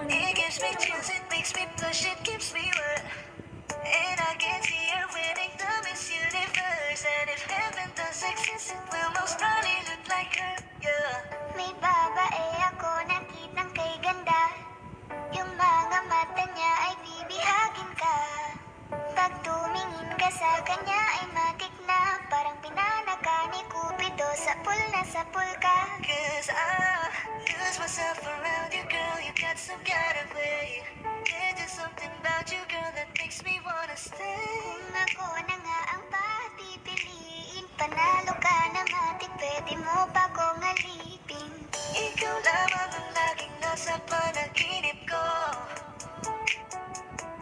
It gives me chills, it makes me blush, it gives me wet. And I can see her winning the Miss Universe. And if heaven does exist, it will most probably look like her, yeah. May babae ako nakitang kay ganda. Yung mga mata niya ay bibihagin ka. Pag tumingin ka sa kanya ay matik na. Parang pinana ka ni Cupido, sapul na sapul ka. 'Cause I lose myself around you, girl. You got some kind of way. There's just something about you, girl, that makes me wanna stay. Kung ako na nga ang papipiliin, panalo ka na matik, pwede mo pa kong alipin. Ikaw lamang ang laging nasa panaginip ko.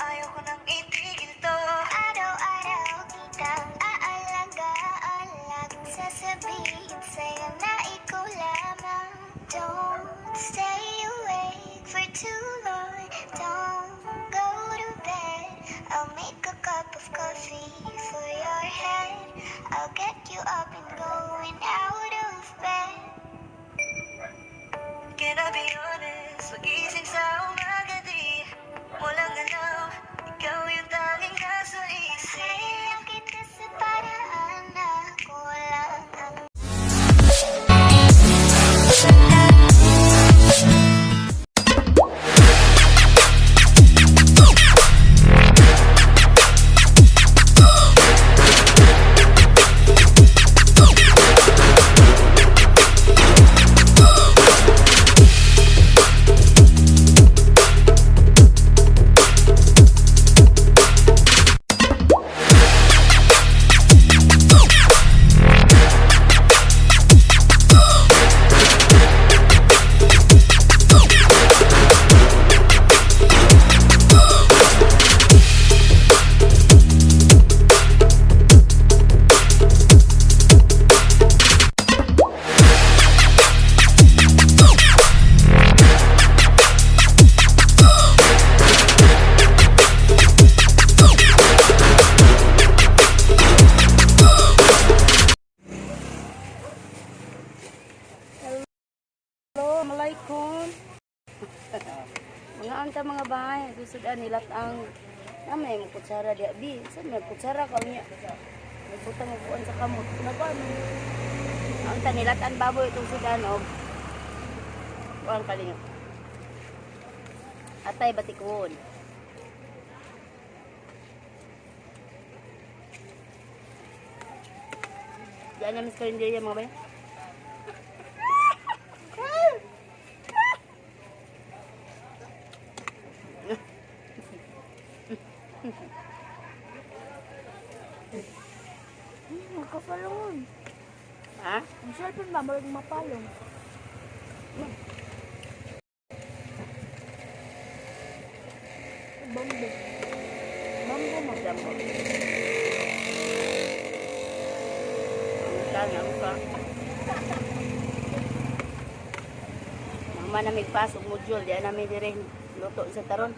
Ayaw ko nang itigil to. Araw-araw kitang aalagaan. Laging sasabihin sa'yo na ikaw lamang. Don't stay awake for too long. Don't go to bed. I'll make a cup of coffee for your head. I'll get you up and going out of bed. Can I be honest? Pagising sa umaga, di mo lang alam, ikaw yung tanging nasa isip. Kaya kita sa paraan na ako lang ang Hello, malaikum. Mga anta mga bahay, susudan nilat ang na may mo kutsara di abi. Sa may kutsara ka niya. May butang og kuan sa kamot. Nagkuan. Ang tanilat ang baboy itong sudan og kuan kalinga. Atay batikon. Diyan namin sa karinderya, mga bay. Magkapalungon. Ha? Ang cellphone ba, marag mapalong. Bambo. Bambo mo. Dambo. Ang ka, ang ka. Mama na may pasok module, di namin dire luto sa taron.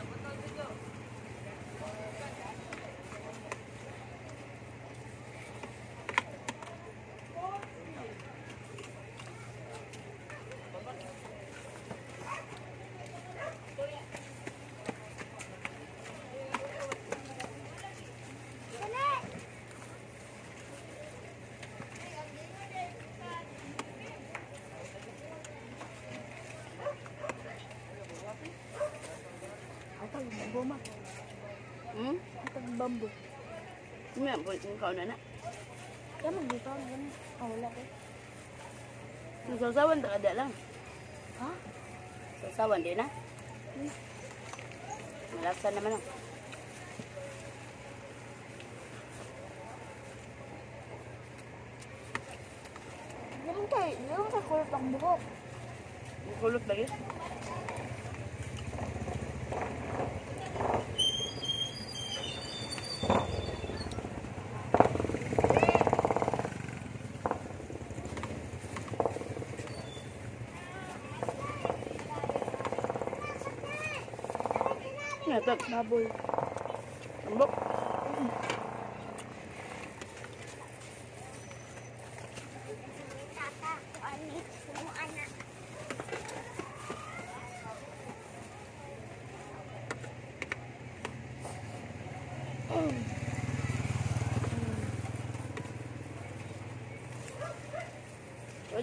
Atag bambo ma. Hmm? Atag bambo. May po ikaw na na. Kaya magdito ang ganun. Ah, wala ko. Ang sausawan ta kada lang. Ha? Sausawan di na. Malasa naman ang. Ganun kay kulot ang buhok. Ang kulot lagi. Ano ito? Baboy. Tambok. Tata, kuanit mo anak.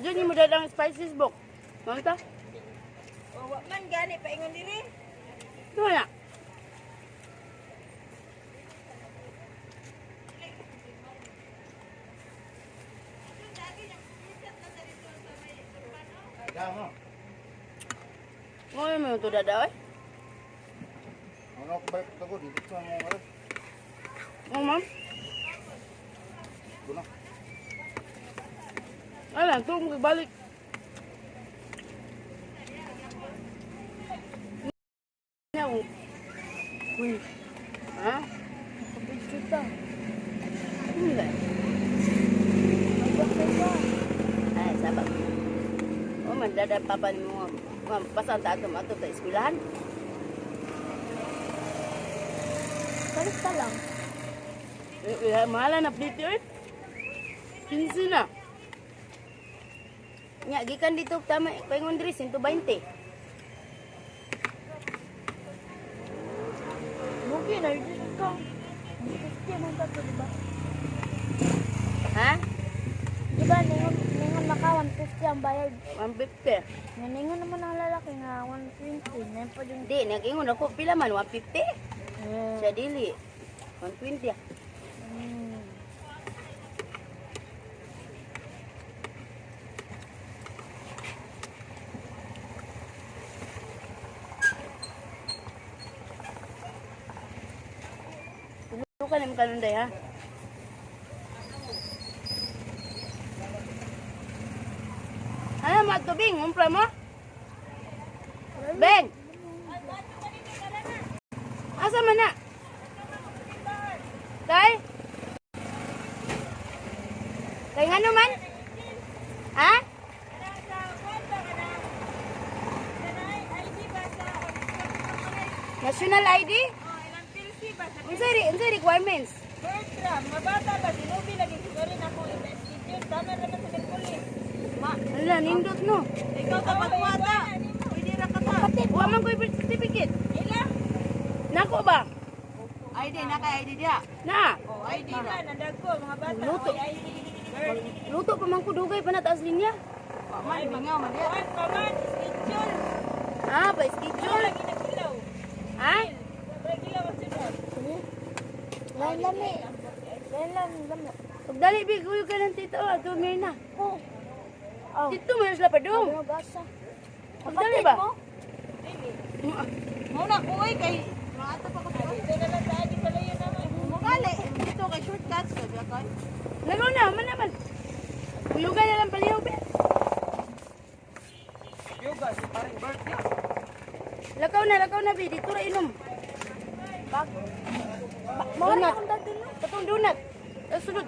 Diyan mo dadang spices book. Manta? O, wa man gani paingon diri. Ito na. Mo mo to dada oy. Ano ko balik ko dito sa mga oras. Oh, ma'am. Guna. Ala, ito balik. Na, uy. Ha? Nakabidyo ta. Hindi. Magbakay ba? Ay, sabag. Oh, man, dada papa ni mo. Ma'am, pasan ta ato ato ta eskwelahan. Balik ta lang. Eh, eh, mahala na plate eh. 15 na. Nya, gikan dito tama paingon diri 120. Mugi na yun ka. 50 man ta to, di ba? Ha? Di ba ningon ningon maka 150 ang bayad. 150. Nga ningon naman ang lalaki nga 120 na pa yung Hindi, nag-ingon ako pila man 150. Eh, Siya dili. 120. Ah. Tulo ka naman kanunday ha. Ano mga tubing? Umpla mo? Beng! Asa man na? Kay? Kay ngano man? Ha? National ID? Oh, ilang pilsi ba sa Unsay requirements? Bertram, mga bata ba sinubi lagi siguro na akong investigate. Tama naman sa Merkulis. Ma, Ala, nindot no. ikaw ka magwata. Pwede ra ka ta. Wa man ko'y birth certificate. Ila? Nako ba? ID na kay ID dia. Na. Oh, ID na nandagko mga bata. Luto. Oy, ID. Birth. Luto pa man ko dugay pa na taas linya. Wa man mingaw man dia. Kuan pa man schedule. Ah, pa Ikaw schedule. lagi nagkilaw. Ha? Nagkilaw ang sunod. Lain lami. Lain lami lami. Pagdali bi kuyo ka ng tito ato Mirna. Oh. Oh. Dito man sila padung. Ano gasa? Pagdali ba? mo? Muna ko oy kay maato pa ko sa dito na lang sa agi palayo naman. Mugali dito kay shortcuts sabi ako. Lagaw na, man naman. Kuyugan na lang paliw be. Yoga si paring birthday. Lakaw na bi dito ra inom. Bag. Mo Donut. na akong dadun no. Katong donut. Eh, sulod.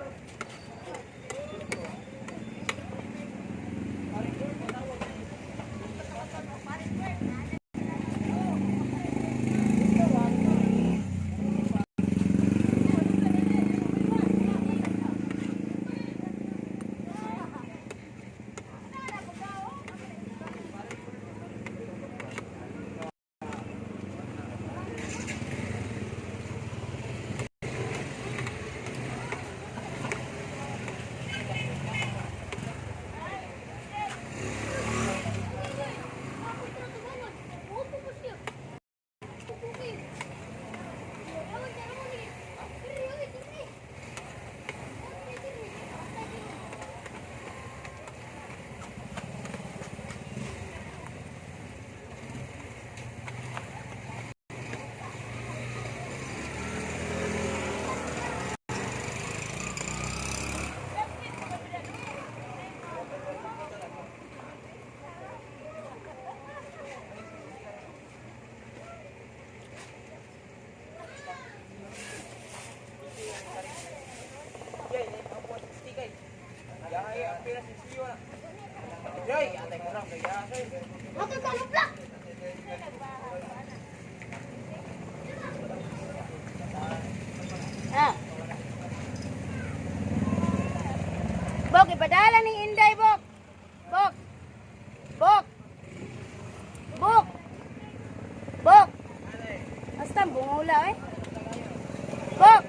Ah. Bok, ipadala ning Inday, Bok. Bok. Bok. Bok. Bok. Basta bungula eh. Bok.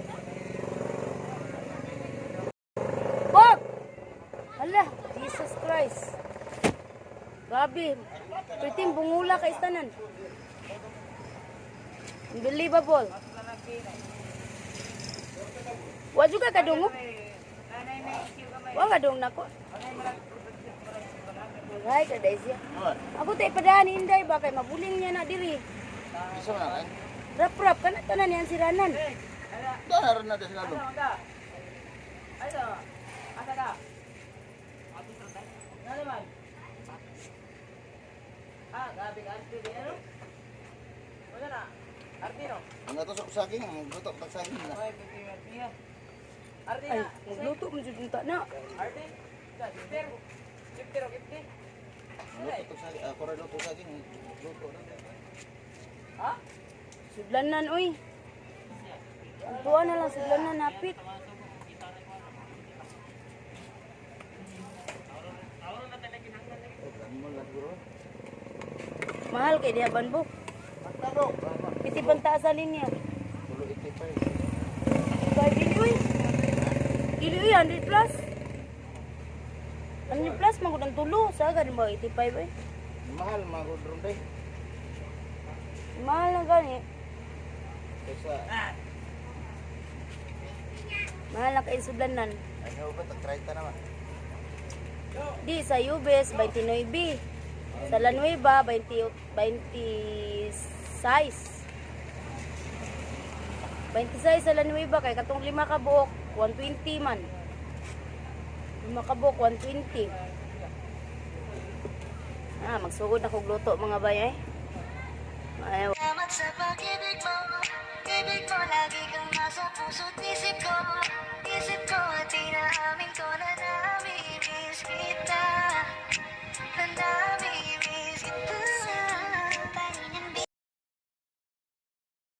Bok. Hala, Jesus Christ. Grabe. Perting bungula kay tanan. Unbelievable. Wa juga kadungog. Wa kadung nako. Hay ka dai siya. Ako tay padaan inday ba kay mabuling niya na diri. Isa man na. Rap-rap kana tanan niyan siranan. Doon na rin na sila doon. Ang ato sa saging, ang luto tag saging na. Ay, magluto mo jud unta na. Luto tag saging, ako rin luto saging, luto na. Sudlanan oy. Ang tuwa na lang sudlanan napit. Mahal kay diha banbo. Piti panta sa linya. Tulo 85. Bay dili oy. Dili oy 100 plus. 100 plus man gud ang tulo sa gani mo 85 oy. Mahal mga gudron day. Mahal na gani. Kaysa Mahal na kay sudlanan. ano ba tag 30 naman. Di sa Ubes 29. Sa La Nueva 20 26. 26 sa La Nueva kay katong lima ka buok 120 man. Lima ka buok 120. Ah, magsugod na kog luto mga bay eh. Ay, Salamat sa pag-ibig mo. Ibig mo lagi.